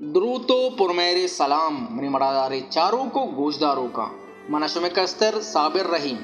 دروت و پرمہرے سلام منی مڑادارے چاروک و گوشداروکاں۔ من شمے کستر صابر رحیم۔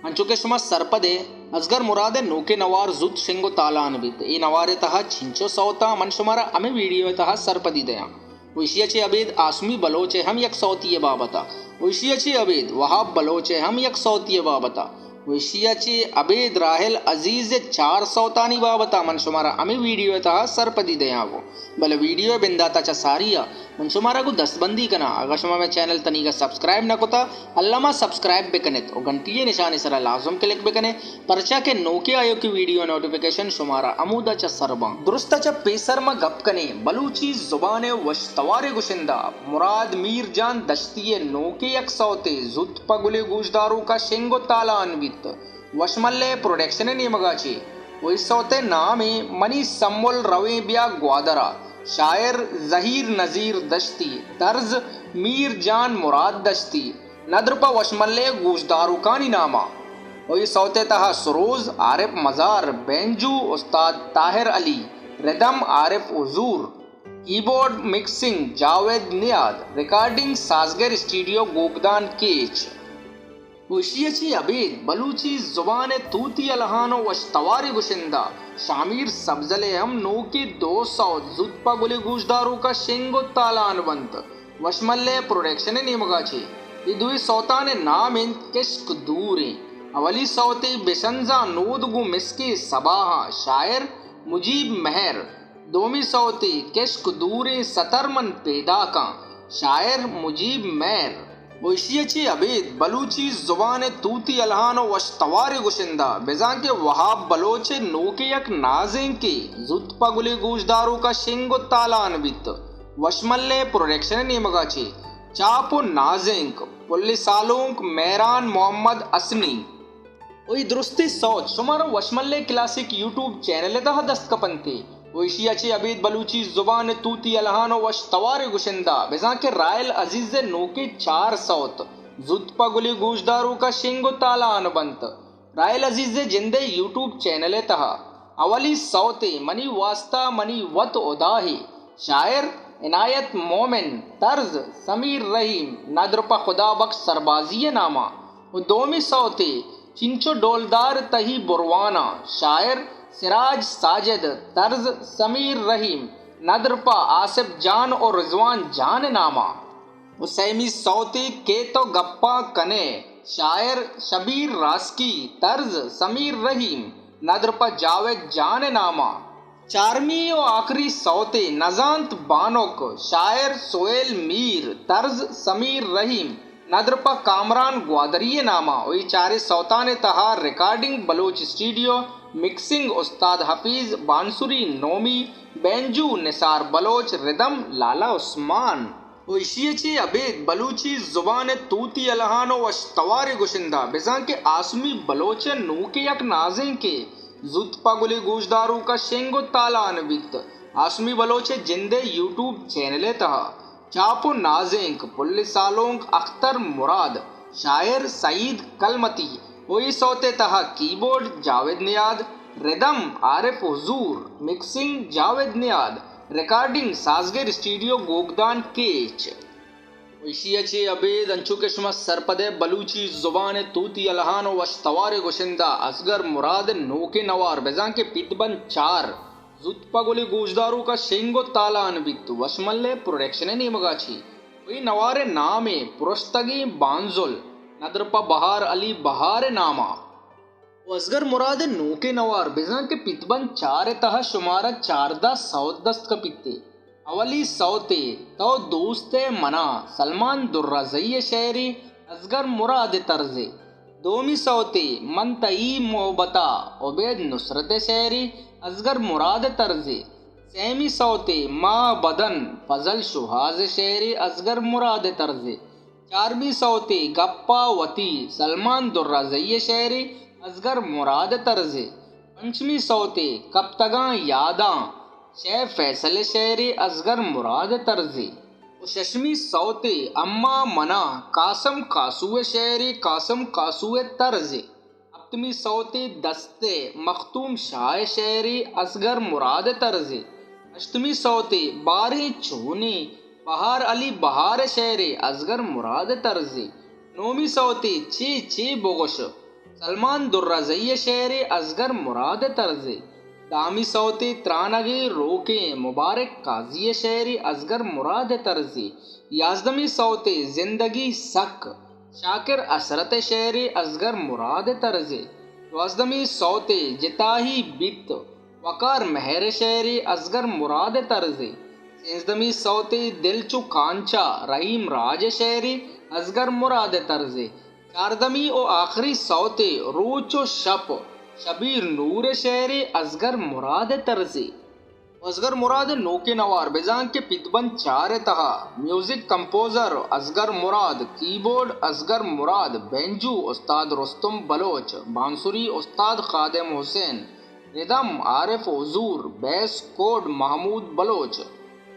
انچو کہ شما سرپدے، اصغر مراد نوکے نوار زوت شنگ و تالان بیت۔ اے نوارے تہا چنچو سوتاں من شمارا ہمے ویڈیو تہا سرپدی دیاں۔ و ایشی ء چہ ابید آسمی بلوچ ء ہم یک سوتی ء بابت ء، و ایشی ء چہ ابید وہاب بلوچ ء ہم یک سوتی ء بابت ء، و ایشی ء چہ ابید راحل عزیز ء چار سوتانی بابت ء من شمارا ہمے ویڈیو ء تہا سرپدی دیاں گوں۔ بلے ویڈیو ء بندات ء چہ ساری ء من شمارا گوں دستبندی کناں، اگاں شما مئے چینل تنیگا سبسکرائب نہ کتا، الما سبسکرائب بکنت و گھنٹی ء نشان ء سرا لازم کلک بکنے۔ پرچا کہ نوکیں آیوکیں ویڈیو نوٹیفیکیشن شمارا ہمودا چہ سر باں۔ درست ء چہ پیسر ما گپ کنیں بلوچی زبان ء وش توارے گشندہ مراد میر جان دشتی ء نوکیں یک سوتے زوت پہ گلیں گوشداروکا شنگ و تالان بیت۔ وشمل ء پروڈکشن ء نیمگا چے و اے سوت ء نام ء منی سمل رویں بیا گوادرا۔ شاعر ظہیر نذیر دشتی، طرز میر جان مراد دشتی۔ ندر پہ وشملے گوشداروکانی ناما۔ و اے سوتے تہا سروز عارف مزار، بینجو استاد طاہر علی، ردم عارف حضور، کیبورڈ مکسنگ جاوید نیاد، ریکارڈنگ سازگر اسٹوڈیو گوگدان کیچ۔ و اشی ء چہ ابید بلوچی زبان ء توتی الہان و وش توارے گشندہ شامیر سبزل ء ہم نوکیں دو سوت زوت پہ گلیں گوشداروکا شنگ و تالان بنت۔ وشمل ء پروڈکشن ء نیمگا چہ اے دوئیں سوتان ء نام انت کشک دوریں۔ اولی سوتے بشنزاں نود گوں مسکیں سباہاں، شاعر مجیب مہر۔ دومی سوتے کشک دوریں ستر من پیداکاں، شاعر مجیب مہر۔ و اشی ء چہ ابید بلوچی زبان ء توتی الہان و وش توارے گشندہ بزاں کہ وہاب بلوچ ء نوکیں یک نازینکے زوت پہ گلیں گوشداروکا شنگ و تالان بیت۔ وشمل ء پروڈکشن ء نیمگا چہ چاپ و نازینک پل سالونک مہران محمد حسنی۔ و اے درستیں سوت شمارا وشمل ء کلاسک یوٹیوب چینل ء تہا دست کپنتے۔ و ایشی ء چہ ابید بلوچی زبان ء توتی الہان و وش توارے گشندہ بزاں کہ رائل عزیز ء نوکیں چار سوت زوت پہ گلیں گوشداروکا شنگ و تالان بنت۔ رائل عزیز ء جند ء یوٹیوب چینل ء تہا اولی سوتے منی واستا منی وت ہداہے، شاعر عنایت مومن، طرز سمیر رحیم، ندر پہ خدا بخش سربازی ء ناما۔ و دومی سوتے چنچو ڈولدار تہی برواناں، شاعر سراج ساجد، طرز سمیر رحیم، ندر پہ آصف جان و رضوان جان ء ناما۔ و سیمی سوتے کہ تو گپاں کنے، شاعر شبیر راسکی، طرز سمیر رحیم، ندر پہ جاوید جان ء ناما۔ چارمی و آخری سوتے نزانت بانک، شاعر سہیل میر، طرز سمیر رحیم، ندر پہ کامران گوادری ء ناما۔ و اے چاریں سوتان ء تہا ریکارڈنگ بلوچ اسٹوڈیو، مکسنگ استاد حفیظ بانسری نومی، بینجو نثار بلوچ، ردم لالا عثمان۔ و ایشی ء چہ ابید بلوچی زبان ء توتی الہان و وش توارے گشندہ بزاں کہ آسمی بلوچ ء نوکیں یک نازینکے زوت پہ گلیں گوشداروکا شنگ و تالان بیت۔ آسمی بلوچ ء جند ء یوٹیوب چینل ء تہا چاپ و نازینک پل سالونک اختر مراد، شاعر سعید کلمتی، و اے سوت ء تہا کیبورڈ جاوید نیاد، ردم عارف حضور، مکسنگ جاوید نیاد، ریکارڈنگ سازگر اسٹوڈیو گوگدان کیچ۔ و ایشی ء چہ ابید انچو کہ شما سرپد ء بلوچی زبان ء توتی الہان و وش توارے گشندہ اصغر مراد ء نوکیں نوار بزاں کہ پت بند چار زوت پہ گلیں گوشداروکا شنگ و تالان بیت، وشمل ء پروڈکشن ء نیمگا چہ و اے نوار ء نام ء پرشتگیں بانزل ندر پہ بہار علی بہار ء ناما۔ و اصغر مراد ء نوکیں نوار بزاں کہ پت بند چار ء تہا شمارا چاردہ سوت دست کپیت۔ اولی سوتے تو دوست ء منا، سلمان درازئی ء شعرے، اصغر مراد ء طرزے۔ دومی سوتے من تئی محبتا، عبید نصرت ء شعرے، اصغر مراد ء طرزے۔ سیمی سوتے ما بدن، فضل شوہاز ء شعرے، اصغر مراد ء طرزے۔ چارمی سوتے گپا وتی، سلمان درازئی ء شعرے، اصغر مراد ء طرزے۔ پنچمی سوتے کپتگاں یاداں، شے فیصل ء شعرے، اصغر مراد ء طرزے۔ و ششمی سوتے اما منا، قاسم کاسو ء شعرے، قاسم کاسو ء طرزے۔ ہپتمی سوتے دستے، مخدوم شاہ ء شعرے، اصغر مراد ء طرزے۔ ہشتمی سوتے باریں چونیں بہار علی بہار ءِ شعرے، اصغر مراد ءِ طرزے۔ نومی سوتے چے چے بگوش، سلمان درزئی ءِ شعرے، اصغر مراد ءِ طرزے۔ دہمی سوتے ترانگے روکیں مبارک قاضی ءِ شعرے، اصغر مراد ءِ طرزے۔ یازدمی سوتے زندگی سک، شاکر حسرت ءِ شعرے، اصغر مراد ءِ طرزے۔ دوازدمی سوتے جتاہی بیت، وقار مہر ءِ شعرے، اصغر مراد ءِ طرزے۔ سیزدمی سوتے دل چو کانچا، رحیم راج ءِ شعرے، اصغر مراد ءِ طرزے۔ چاردمی و آخری سوتے روچ و شپ، شبیر نور ءِ شعرے، اصغر مراد ءِ طرزے۔ اصغر مراد ءِ نوکیں نوار بزاں کہ پدبند چار ءِ تہا میوزک کمپوزر اصغر مراد، کیبورڈ اصغر مراد، بینجو استاد رستم بلوچ، بانسری استاد خادم حسین، ردم عارف حضور، بیس کوڈ محمود بلوچ،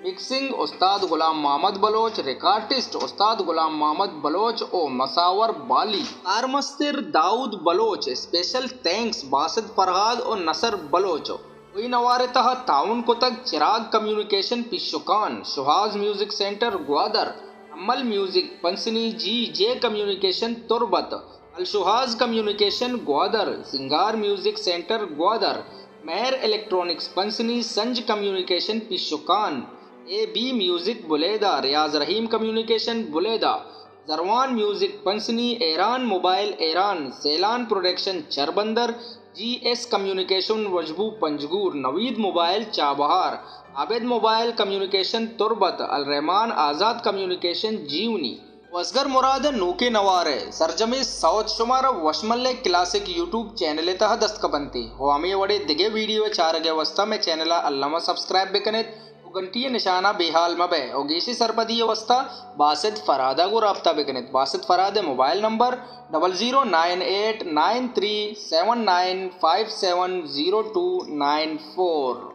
مکسنگ استاد غلام محمد بلوچ، ریکارڈسٹ استاد غلام محمد بلوچ و مساور بالی، کارمستر داؤد بلوچ، اسپیشل تھینکس باسط فرہاد و نصر بلوچ۔ وئی نوار ءِ تہا تعاون کتگ چراگ کمیونیکیشن پیشکان، شوہاز میوزک سینٹر گوادر، امل میوزک پنسنی، جی جے کمیونیکیشن تربت، الشوہاز کمیونیکیشن گوادر، سنگار میوزک سینٹر گوادر، مہر الیکٹرانکس پنسنی، سنج کمیونیکیشن پیشکان، اے بی میوزک بلیدہ، ریاض رحیم کمیونیکیشن بلیدہ، زروان میوزک پنسنی، ایران موبائل ایران، سیلان پروڈکشن چربندر، جی ایس کمیونیکیشن وشبو پنجگور، نوید موبائل چابہار، عابد موبائل کمیونیکیشن تربت، الرحمان آزاد کمیونیکیشن جیونی۔ و اصغر مراد ءِ نوکیں نوار ءِ سرجمیں سوت شمارا وشمل ءِ کلاسک یوٹیوب چینل ءِ تہا دست کپنت و ہمے وڑیں دگہ ویڈیو ءِ چارگ ءِ واستا مئے چینل ءَ الم ءَ سبسکرائب بکن ات و گھنٹی ءِ نشان ءَ بے ہال مہ بئے و گیشیں سرپدی ءِ واستا باسط فرہاد ءَ گوں رابطہ بکن ات۔ باسط فرہاد ءِ mobile number double zero nine eight nine three seven nine five seven zero two nine four.